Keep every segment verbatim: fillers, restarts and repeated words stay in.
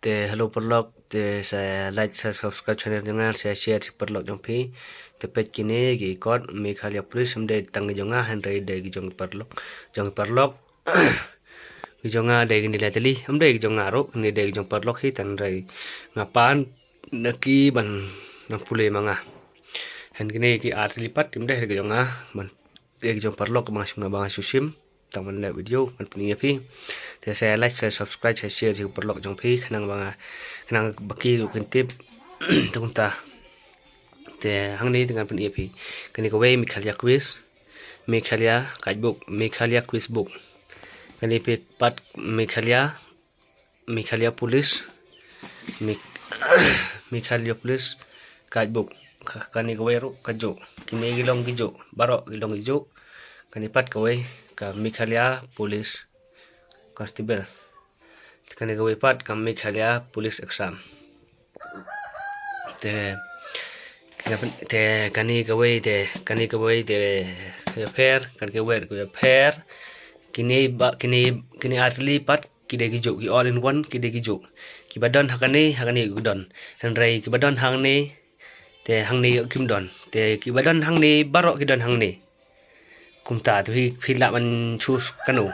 Te hello paralok, te sa like, sa subscribe channel jong nga, sa share sha ki paralok jong phi. Te peit kine ki kot Meghalaya Police, ym dei tang ki jong nga, hynrei dei ki jong ki paralok, jong ki paralok. Ki jong nga dei kine lai tylli, ym dei ki jong nga ruh, kine dei ki jong paralok hi, tang hynrei nga pan na ki ban, ban pule ma nga. Hynrei kine ki ar tylli pat, ym dei ki jong nga, ban dei ki jong paralok, ba nga shu, ba nga shu shim tang ban leh video ban pyni ïa phi. Te sa like, sa subscribe, sa share sha ki paralok jong phi, khnang ba nga, khnang ba ki ruh kin tip. Te kumta. Te hangne te ngan pyni ïa phi. Kane kawei Meghalaya Quiz, Meghalaya Guidebook, Meghalaya Quiz Book. Kane pat Meghalaya, Meghalaya Police, Meg-, Meghalaya Police Guidebook. Ka-, kane kawei ruh kajuh. Kine ki long kijuh, baroh ki long kijuh. Kane pat kawei ka Meghalaya Police Constable. Kane kawei pat ka Meghalaya Police Exam. Te, te kane kawei te, kane kawei te ka ïapher, kane kawei ka ïapher. Kine ba, kine, kine ar tylli pat ki dei kijuh, ki all in one ki dei kijuh. Kiba don ha kane, ha kane ki don. Hynrei kiba don hangne, te hangne kim don. Te kiba don hangne, baroh ki don hangne. Kumta te phi, phi lah ban choose kano.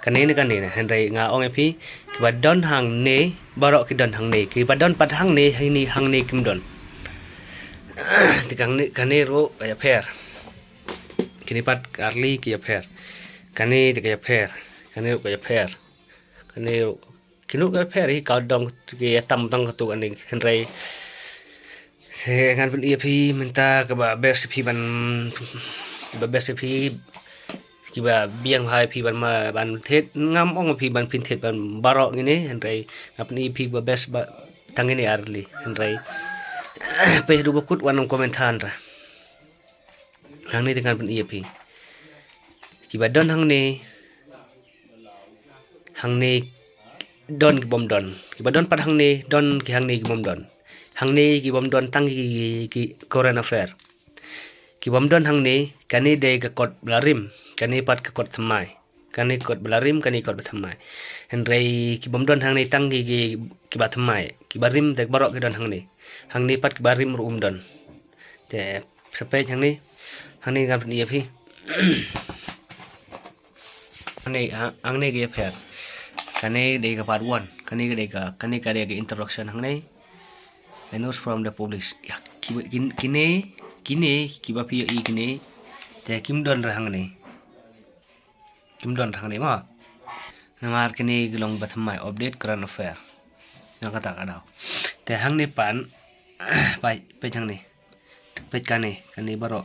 Kane ne kane ne, hynrei nga ong ïa phi, kiba don hangne, baroh ki don hangne. Kiba don pat hangne, hangne, hangne kim don. Te kane, kane ruh ka ïapher. Kine pat ar tylli ki ïapher. Kane te ka ïapher. Kane ruh ka ïapher. Kane ruh, kine ruh ka ïapher hi, ka dang ki ïatam tang katto katne, hynrei te ngan pyni ïa phi mynta kaba best phi ban, kaba best phi, kiba biang bha ïa phi ban ma, ban thied, ngam ong phi ban pynthied ban baroh kine, hynrei ngan pyni ïa phi ba best ba tang kine ar tylli, hynrei phi ruh ba kut wan ong comment hynrei. Hangne te ngan pyni ïa phi. Kiba don hangne, hangne don ki bym don. Kiba don pat hangne, don ki hangne ki bym don. Hangne ki bym don tang ki, ki, ki current affair. Ki bym don hangne, kane dei ka kot ba la rim, kane pat ka kot thymmai. Kane kot ba la rim, kane kot ba thymmai. Hynrei ki bym don hangne tang ki, ki, kiba thymmai. Kiba rim te baroh ki don hangne. Hangne pat kiba rim ruh ym don. Te sa peit hangne. Hangne ngan pyni ïa phi. Hangne, ha, hangne ka ïapher. Kane dei ka part one. Kane ka dei ka, kane ka dei ka introduction hangne. The news from the police. Ya, ki, kin-, kine, kine, kiba phi ïohi kine. Te kim don re hangne. Kim don re hangne mo. Namar kine ki long ba thymmai, update current affair. Nang kata ka daw. Te hangne pat, peit, peit hangne. Peit kane, kane baroh.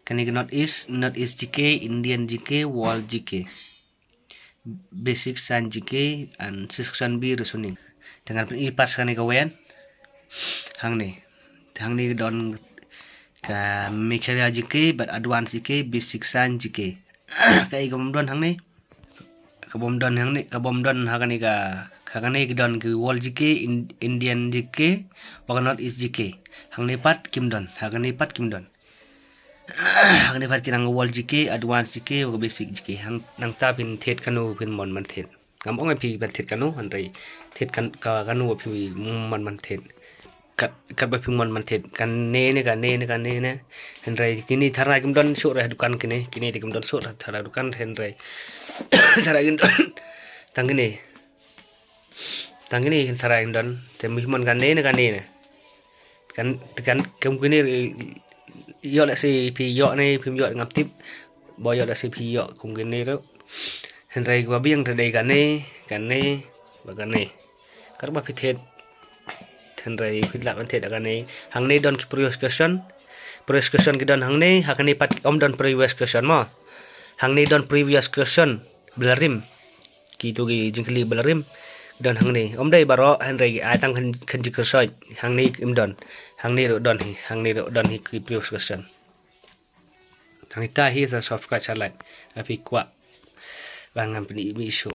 Kane ka North East, North East G K, Indian G K, World G K. Basic Science G K and Section B Reasoning. Te ngan pyni pat kane kawei hangne. Te hangne don ka Meghalaya G K, bad Advanced G K, Basic Science G K. Kaei ka bym don hangne? Ka bym don hangne, ka bym don ha kane ka, ha kane ki don ki World G K, In-, Indian G K, bad ka North East G K. Hangne pat kim don, ha kane pat kim don. Hangne pat ki nang World G K, Advanced G K, bad ka Basic G K. Hang, nangta phin thied kano phin mon ban thied. Ngam ong ïa phi ban thied kano, hynrei thied kan, ka, kano phi mon ban thied. Kat, kat ba phi mon ban thied. Kane ne, kane ne, kane ne. Hynrei kine tharai kim don shuh re ha dukan kine. Kine te kim don shuh re tharai dukan, hynrei tharai kim don. Tang kine. Tang kine tharai kim don. Te phi mon kane ne, kane ne. Kan, kan, kum kine, ïoh lehse phi ïoh ne, phim ïoh ngam tip. Ba ïoh lehse phi ïoh kum kine ruh. Hynrei kaba biang te dei kane, kane, bad kane. Kat ba phi thied. Hynrei phi lah ban thied kane. Hangne don ki previous question. Previous question ki don hangne, ha kane pat ym don previous question mo. Hangne don previous question. Ba la rim. Kito ki jingkylli ba la rim. Don hangne. Ym dei baroh, hynrei ai tang khyndai, khyndai kyrsoi. Hangne ym don. Hangne ruh don hi. Hangne ruh don hi ki previous question. Tang ita hi sa subscribe sa like. Ïa phi kwah. Ba ngan pyni ïa phi shuh.